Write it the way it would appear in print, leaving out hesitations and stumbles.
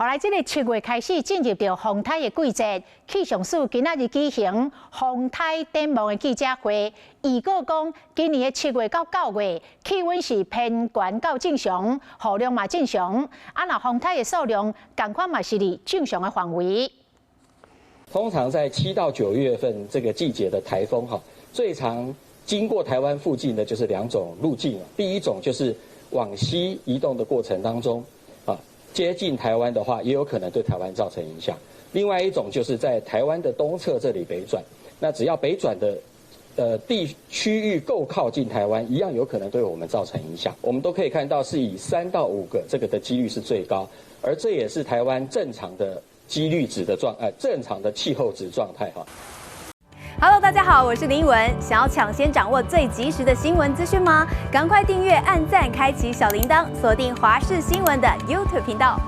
予來這个7月開始進入著風颱的季節，氣象署今仔日舉行風颱展望的記者會，預告講今年的7月到9月氣溫是偏懸到正常，雨量嘛正常，啊若風颱的數量仝款嘛是佇正常的範圍。通常在7到9月份這個季節的颱風哈，最常經過台灣附近的就是兩種路徑，第一種就是往西移動的過程當中，啊，接近台灣的話，也有可能對台灣造成影響。另外一種就是在台灣的東側這裡北轉，那只要北轉的，地區域夠靠近台灣，一樣有可能對我們造成影響。我們都可以看到，是以3到5個這個的幾率是最高，而這也是台灣正常的幾率值的狀，正常的氣候值狀態哈。 Hello，大家好，我是林文。想要搶先掌握最及時的新聞資訊嗎？趕快訂閱、按讚、開啟小鈴鐺，鎖定華視新聞的 YouTube 頻道。